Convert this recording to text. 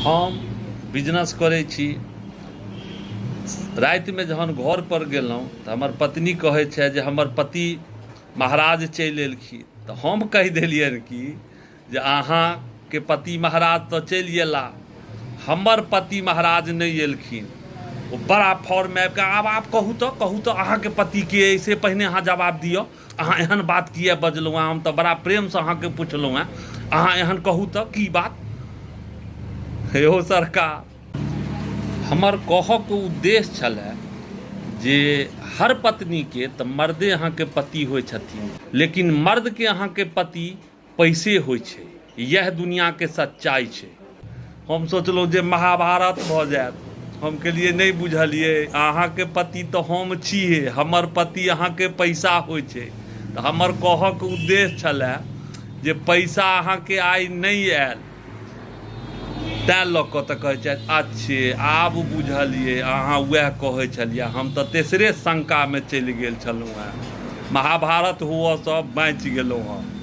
हम बिजनेस करै छी। रातिमे जहन घरपर गेलहुँ तऽ हमर पत्नी कहै छथि जे हमर पति महाराज चलि एलखिन। तऽ हम कहि देलियनि कि जे अहाँके पति महाराज तऽ चलि अयला, हमर पति महाराज नहि एलखिन। ओ बड़ा फॉर्ममे आबि कऽ आब आब कहू तऽ कहू तऽ अहाँके पति के अइ से पहिने अहाँ जवाब दिअ। अहाँ एहन बात किए बजलहुँ हेँ? हम तऽ बड़ा प्रेमसँ अहाँके पुछलहुँ हेँ, अहाँ एहन कहू तऽ की बात? हे हो सरकार, हमर कहऽके उद्देश्य छलए जे हर पत्नीके तऽ मर्दे अहाँके पति होइ छथिन, लेकिन मर्दके अहाँके पति पैसे होइ छै। इएह दुनिआँके सच्चाइ छै। हम सोचलहुँ जे महाभारत भऽ जायत। हम कहलियै नहि बुझलियै, अहाँके पति तऽ हम छीहे, हमर पति अहाँके पैसा होइ छै। तऽ हमर कहऽके उद्देश्य छलए जे पैसा अहाँके आइ नहि आयल तैँ लऽ कऽ तऽ कहै छथि अच्छे आब बुझलियै, अहाँ उएह कहै छलियै, हम तऽ तेसरे शङ्कामे चलि गेल छलहुँ हेँ, महाभारत हुअसँ बाँचि गेलहुँ हँ।